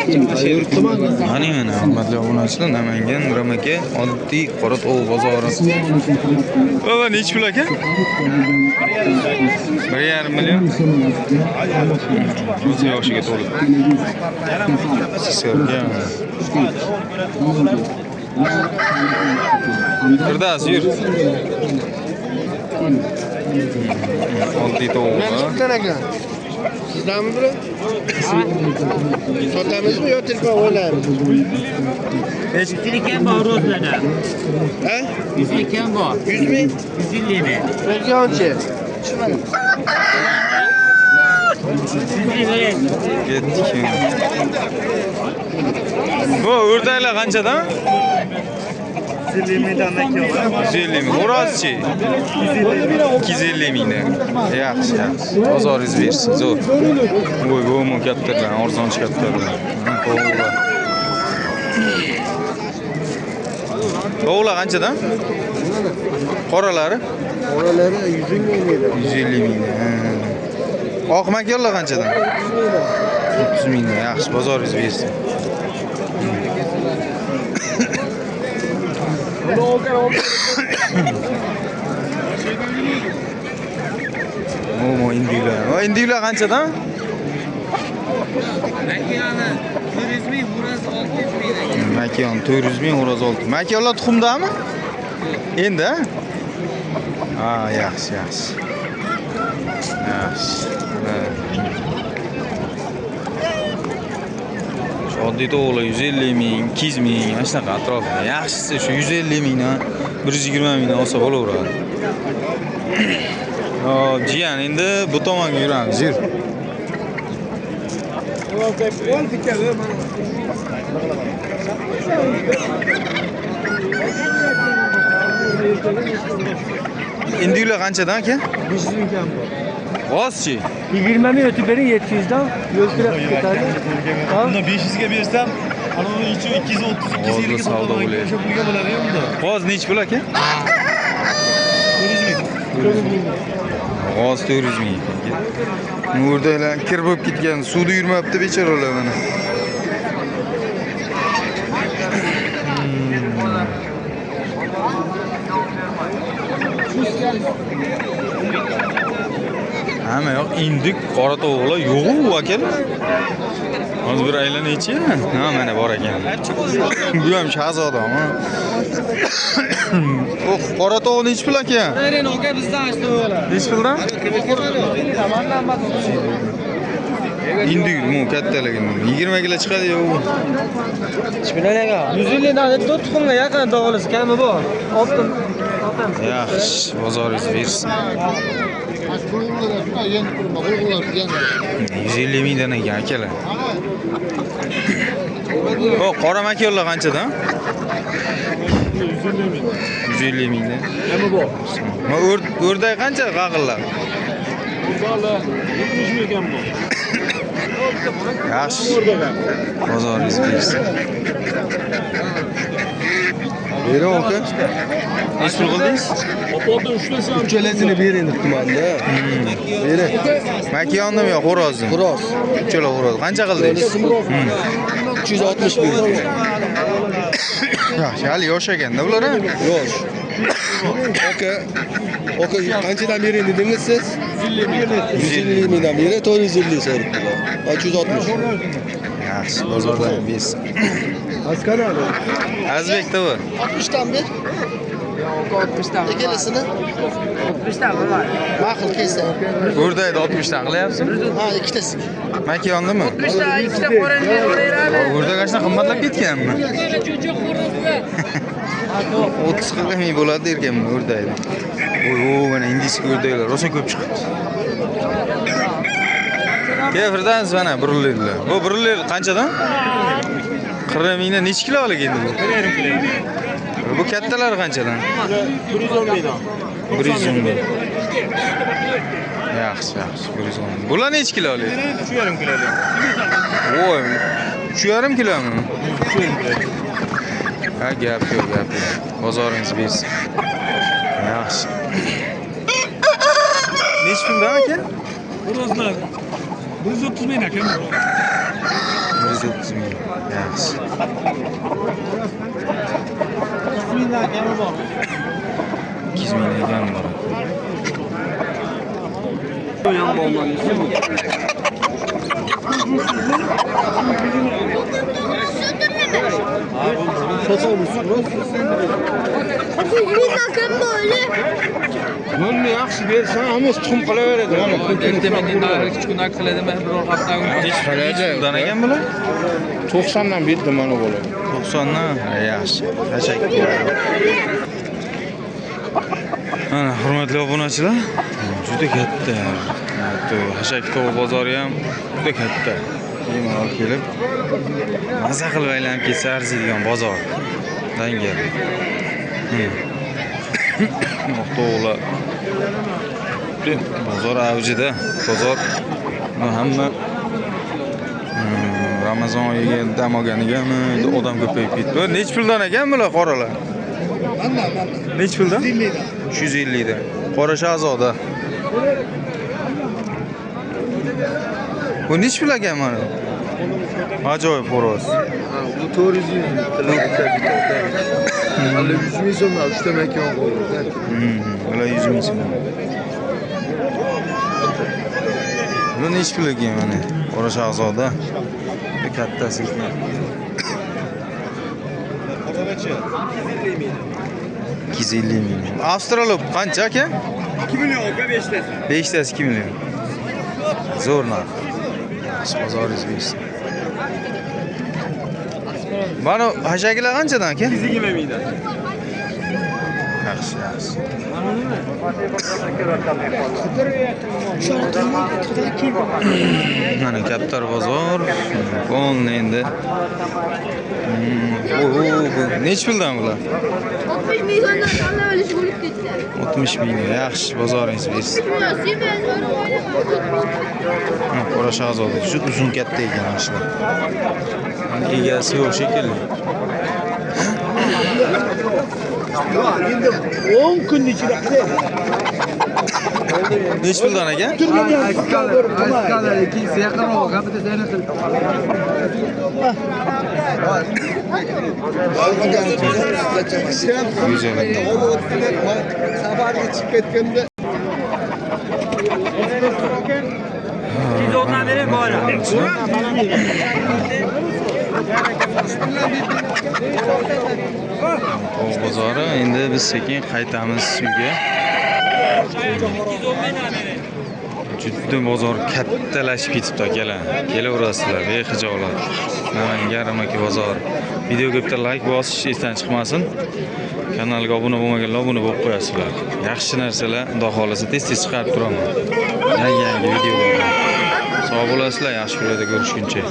Mana mana hurmatli obunachilar, Namangan Ramaka oddiy qora tovuq bozori. Baba nechi pul aka? 1,5 million. 100 yoshiga to'lib. Sizga. Firdaus yur. Oddiy tovuq. Sizdanmi bular? Sotamizmi yo telefon o'ynaymiz? 100 kam bor ro'zlana. Ha? 100 kam bor. 100 ming? 150 ming. Berganchi. Tushmadim. Ketdik. Bu o'rdaklar qanchadan? 150 mingdan aka. 150 ming. Xo'rozchi? 250 mingdan. Yaxshi, yaxshi. Bozoringiz bersin, zo'r. Voy, bu kattalar, arzonchi kattalar. Tovuqlar. Tovuqlar qanchadan? Qoralari? Qoralari 150 mingdan. 150 mingdan. Oq makonlar qanchadan? 30 mingdan. Yaxshi, bozoringiz bersin. O, indiklar. O, indiklar qanchadan? Makiyoni 400 ming, xo'roz 600 ming. Makiyon 400 ming, xo'roz 6. Makiyonlar tuxumdami? Endi, ha? Yaxshi, yaxshi. Yaxshi. Shu oddiy tovuqlar 150 ming, 200 ming, mana shunaqa atrofida. Yaxshisi shu 150 mingdan 120 mingdan olsa bo'laveradi. Hop, jiyan, endi bu tomonga yuramiz, yur. Indiklar qanchadan aka? 500 ming kam bor. G'ozchi? 20 ming o'tib bering 700 dan yo'l kira ketadi. Bunda 500 ga bersam, ana uni ichi 230 250 ga sotaman. O'sha pulga bo'ladi unda. G'oz nechi pul aka? 400 ming. 400 ming. G'oz 400 ming ekan. O'rdaklar kir bo'lib ketgan, suvda yurmabdi bechoralar mana. Hamma yoq indik qora tovuqlar yo'q-u akalar. Hozir bir aylanaychi. Ha, mana bor ekan. Bu ham shahzodami? Bu qora tovuq nechi pul aka? Bering aka, bizdan ashta o'g'lar. Nechi puldan? Indik bu kattaligini 20 kilo chiqadi yo'q. Nech aka? 150 dan 4 tuxumga yaqin dog'lisi kami bor. Oltin sotamiz. Yaxshi, bozoringiz bersin. 150 mingdan ekan akalar. O, qora makonlar qanchadan? 150 ming. 150 mingdan. Nima bor? Ma o'rdak qancha qag'illar? O'rdak 70 ming ekan bu. Yaxshi. Bozoringiz bersin. Bering aka. Nechi pul qildingiz? Uchalasini bering debdi-manda. Bering. Makiyonnimi yo xo'rozni? Xo'roz. Uchala xo'roz. Qancha qildingiz? 360 ming. Yaxshi, hali yosh ekanda bular, ha? Yosh. Aka, aka qanchadan bering dedingiz siz? 150 ming. 150 mingdan bering, 450 so'rabdilar. 360. Yaxshi, bozordan bersin. Askanali. Azbek TV. 60 dan ber. 60 dan. Ikkalasini 60 dan bor. Ma'qul kelsa. O'rdakni 60 dan qilyapsizmi? Ha, ikkitasi. Makiyondimi? 60 dan ikkita xo'roz beraveradi. O'rdak qancha qimmatlab ketganmi? 30-40 ming bo'ladi derkanman o'rdakni. Voy, mana indiyskiy o'rdaklar rosa ko'p chiqibdi. Kefirdan mana brullerlar. Bu bruller qanchadan? 40 mingdan necha kilolik endi bu? 1,5 kilo. Bu kattalari qanchadan? 110 mingdan. 110 ming. Yaxshi, yaxshi. 110 ming. Bular necha kilolik? 3,5 kilolik. Voy, 3,5 kilomi? 3,5 kilo. Ha, gap yo'q, gap yo'q. Bozoringiz bersin. Yaxshi. Necha puldan aka? Xo'rozlar 130 ming aka. 130 200 ming. Yaxshi. 200 mingdan kami bor. 200 mingdan kami bor. Buni yaxshi bersan, ammo tuxum qilaveradi. Mana erta mendan ikki kun qiladi, men biror hafta Nechi puldan ekan bular? 90 dan berdim mana bola. 90 dan. Yaxshi. Tashakkur. Mana hurmatli obunachilar, juda katta. Xashak tovuq bozori ham juda katta. Bemalol kelib maza qilib aylanib ketsa arziydigan bozor. Dangal. Tovuqlar. Bozor avjida. Bozor hamma Ramazon oyiga dam olganigami odam ko'payib ketdi. Nechi puldan ekan bular qoralar? Nechi puldan? 350 dan. Qora Shahzoda. Bu nechi pul ekan mana? Ajoyib xo'roz. Bu 400 ming. Hali 100 ming so'mdan 3 ta makon qo'ydi. Ular 100 ming so'm. Bu nechi pul ekan mana? Qora Shahzoda. Bu kattasi ekan. 250 ming. Avstralop qancha aka? 2 million aka 5 tasi. 5 tasi 2 million. Zo'r narx. Bozoringiz bersin. Mana hashakilar qanchadan aka? 220 mingdan. Yaxshi, yaxshi. Mana Kaptar bozor. Polni endi. Nechi puldan bular? 60 milliondan tanlab olish bo'lib ketdi. 60 ming. Yaxshi, bozoringiz bersin. Qora Shahzoda shu uzun katta ekan shular. Mana egasi yo'q shekilli. Endi 10 kun ichida Nechi puldan aka? Ikkinchisi yaqinroq, bitta yana qil. Güzel. Safarga chiqib ketganda 210dan bering boyra. Tovuq bozori. Endi biz sekin qaytamiz uyga. Juda bozor kattalashib ketibdi akalar. Kelaverasizlar, bexijolat. Namangan Ramaki bozori. Videoga bitta like bosish esdan chiqmasin. Kanalga obuna bo'lmaganlar obuna bo'lib qo'yasizlar. Yaxshi narsalar xudo xolasa tez-tez chiqarib turaman. Yangi-yangi videolar. Sog' bo'lasizlar, yaxshi kunlarda ko'rishguncha.